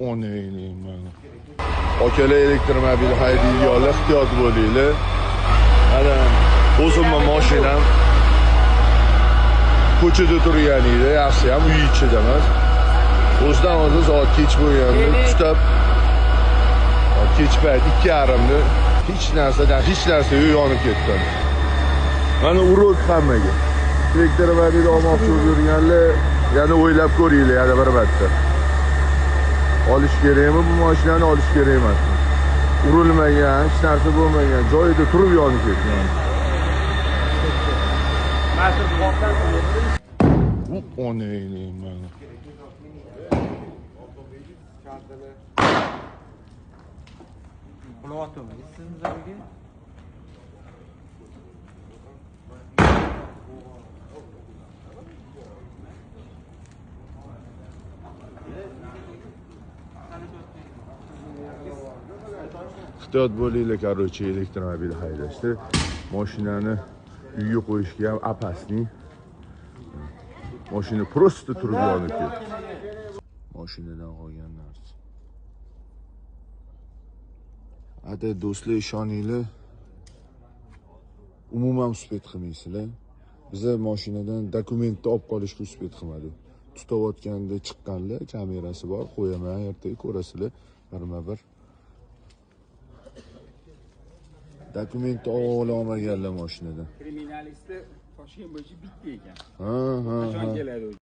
Onangni mana. Akalar, elektromobil haydaydiganlar ehtiyot bo'linglar. Mana o'zimni mashinam ko'chada turgan edi, yaxshi ham uy ichida emas. O'zidan o'zi soat kech bo'lganda tutab kech payt 2:30da hech narsadan hech narsa yo'q, yonib ketdi. Mana urok hammaga. Elektromobil olmoqchi bo'lib yurganlar yana o'ylab ko'ringlar yana bir marta. Olish kerakmi bu mashinani, olish kerak emasmi? Urilmagan, hech narsa bo'lmagan, joyida turib yonib ketgan. Onangni mana. Ulayaptimi siz muzarga? Ehtiyot bo'linglar, короче, elektromobil haydashda. Mashinani uyga qo'yishga ham opasni. Mashina просто turib yonib ketdi. Mashinadan qolgan narsa. Ata do'stlar, ishoninglar, umuman uspet qilmaysizlar. Biza mashinadan dokumentni olib qolishga uspet qilmadik. Tutayotganda chiqqanlar, kamerasi bor, qo'yaman, ertaga ko'rasizlar birma-bir. Dokumentni ola olmaganlar mashinadan. Kriminalistda Toshkent bo'yicha bitta ekan. Ha, ha. Qachon keladi u?